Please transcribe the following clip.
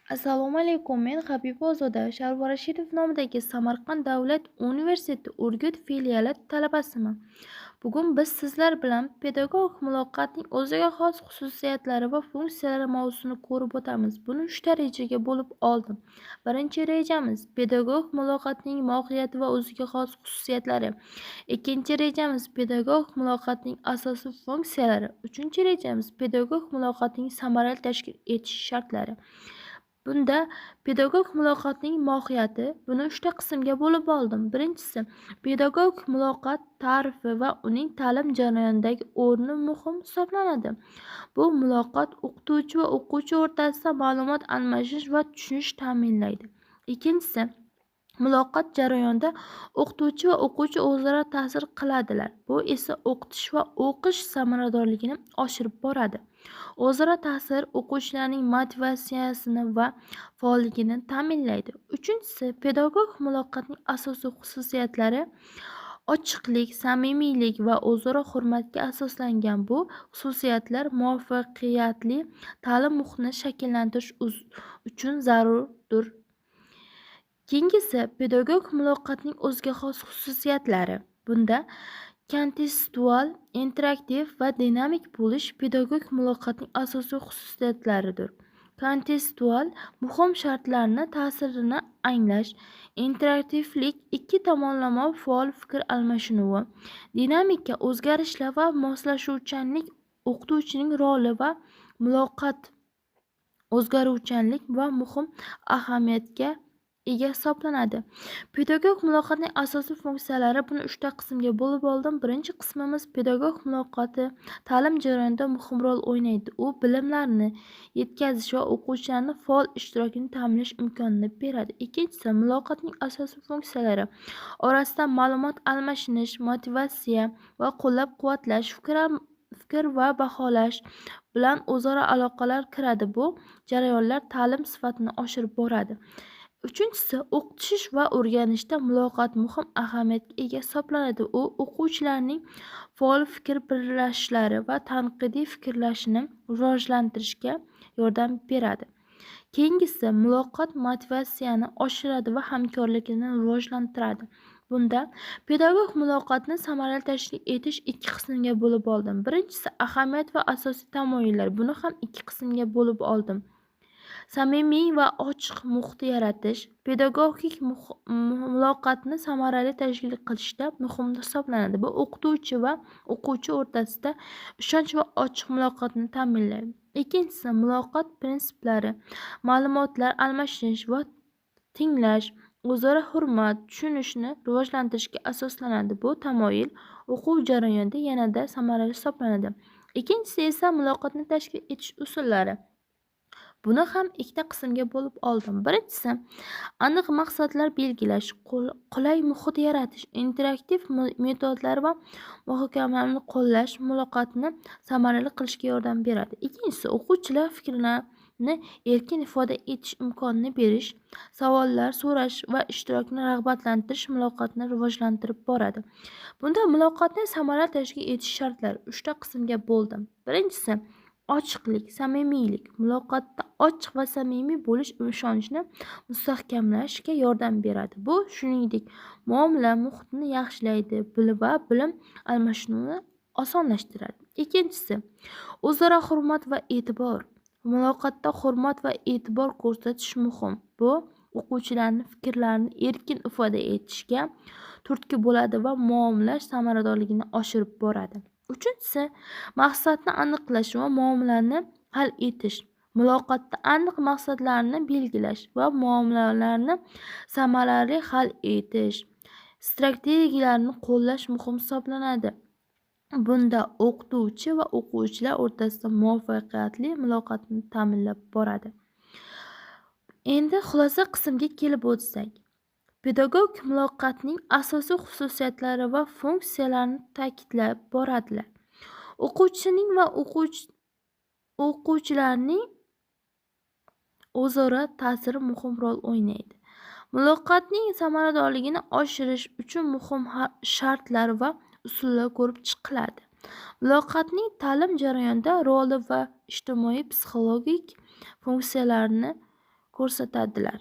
Assalomu alaykum, men Habibozoda Sharva Rashidov nomidagi Samarqand davlat universiteti Urgut filiali talabasiman. Bugun biz sizlar bilan pedagogik muloqotning o'ziga xos xususiyatlari va funksiyalari mavzusini ko'rib o'tamiz. Buni uchta rejaga bo'lib oldim. Birinchi rejamiz pedagogik muloqotning mohiyati va o'ziga xos xususiyatlari. Ikkinchi rejamiz pedagogik muloqotning asosiy funksiyalari. Uchinchi rejamiz pedagogik muloqotning samarali tashkil etish shartlari. Bunda pedagogik muloqotning mohiyati, buni uchta qismga bo'lib oldim. Birinchisi, pedagogik muloqot ta'rifi va uning ta'lim jarayonidagi o'rni muhim hisoblanadi. Bu muloqot o'qituvchi va o'quvchi o'rtasida ma'lumot almashish va tushunish ta'minlaydi. Ikkinchisi, muloqot jarayonida o'qituvchi va o'quvchi o'zaro ta'sir qiladilar. Bu esa o'qitish va o'qish samaradorligini oshirib boradi. O'zaro ta'sir o'quvchilarning motivatsiyasini va faolligini ta'minlaydi. Uchinchisi, pedagogik muloqotning asosiy xususiyatlari ochiqlik, samimiylik va o'zaro hurmatga asoslangan bu xususiyatlar muvaffaqiyatli ta'lim muhitini shakllantirish uchun zarurdir. Keyingisi, pedagogik muloqotning o'ziga xos xususiyatlari. Bunda kontekstual, interaktiv va dinamik bo'lish pedagogik muloqotning asosiy xususiyatlaridir. Kontekstual muhim shartlarni ta'sirini anglash, interaktivlik ikki tomonlama faol fikr almashinuvi, dinamika o'zgarishlar va moslashuvchanlik o'qituvchining roli va muloqot o'zgaruvchanlik va muhim ahamiyatga ega hisoblanadi. Pedagogik muloqotning asosiy funksiyalari, buni uchta qismga bo'lib oldim. Birinchi qismimiz pedagogik muloqoti ta'lim jarayonida muhim rol o'ynaydi. U bilimlarni yetkazish va o'quvchilarning faol ishtirokini ta'minlash imkonini beradi. Ikkinchisi, muloqotning asosiy funksiyalari orasida ma'lumot almashinish, motivatsiya va qo'llab-quvvatlash, fikr va baholash bilan o'zaro aloqalar kiradi. Bu jarayonlar ta'lim sifatini oshirib boradi. Uchinchisi, o'qitish va o'rganishda muloqot muhim ahamiyatga ega hisoblanadi. U o'quvchilarning faol fikr birlashishlari va tanqidiy fikrlashini rivojlantirishga yordam beradi. Keyingisi, muloqot motivatsiyani oshiradi va hamkorlikni rivojlantiradi. Bunda pedagogik muloqotni samarali tashkil etish ikki qismga bo'lib oldim. Birinchisi, ahamiyat va asosiy tamoyillar. Buni ham ikki qismga bo'lib oldim. Samimiy va ochiq muhit yaratish pedagogik muloqotni samarali tashkil qilishda muhim hisoblanadi. Bu o'qituvchi va o'quvchi o'rtasida ishonch va ochiq muloqotni ta'minlaydi. Ikkinchisi, muloqot prinsiplari, ma'lumotlar almashish va tinglash, o'zaro hurmat, tushunishni rivojlantirishga asoslanadi. Bu tamoyil o'quv jarayonida yanada samarali hisoblanadi. Ikkinchisi esa muloqotni tashkil etish usullari. Buni ham ikkita qismga bo'lib oldim. Birinchisi, aniq maqsadlar belgilash, qulay muhit yaratish, interaktiv metodlar va muhokamalarni qo'llash muloqotni samarali qilishga yordam beradi. Ikkinchisi, o'quvchilar fikrlarini erkin ifoda etish imkonini berish, savollar so'rash va ishtirokni rag'batlantirish muloqotni rivojlantirib boradi. Bunda muloqotni samarali tashkil etish shartlari uchta qismga bo'ldim. Birinchisi, ochiqlik, samimiylik. Muloqotda ochiq va samimiy bo'lish ishonchni mustahkamlashga yordam beradi. Bu, shuningdek, muomala muhitini yaxshilaydi va bilim almashinuvini osonlashtiradi. Ikkinchisi, o'zaro hurmat va e'tibor. Muloqotda hurmat va e'tibor ko'rsatish muhim. Bu o'quvchilarning fikrlarini erkin ifoda etishga turtki bo'ladi va muomala samaradorligini oshirib boradi. Uchinchisi, maqsadni aniqlash va muammolarni hal etish. Muloqotda aniq maqsadlarni belgilash va muammolarni samarali hal etish strategiyalarini qo'llash muhim hisoblanadi. Bunda o'qituvchi va o'quvchilar o'rtasida muvaffaqiyatli muloqotni ta'minlab boradi. Endi xulosa qismga kelib o'tsak, pedagogik muloqotning asosiy xususiyatlari va funksiyalarini ta'kidlab boradilar. O'quvchining va o'quvchilarning o'zaro ta'siri muhim rol o'ynaydi. Muloqotning samaradorligini oshirish uchun muhim shartlar va usullar ko'rib chiqiladi. Muloqotning ta'lim jarayonida roli va ijtimoiy psixologik funksiyalarini ko'rsatadilar.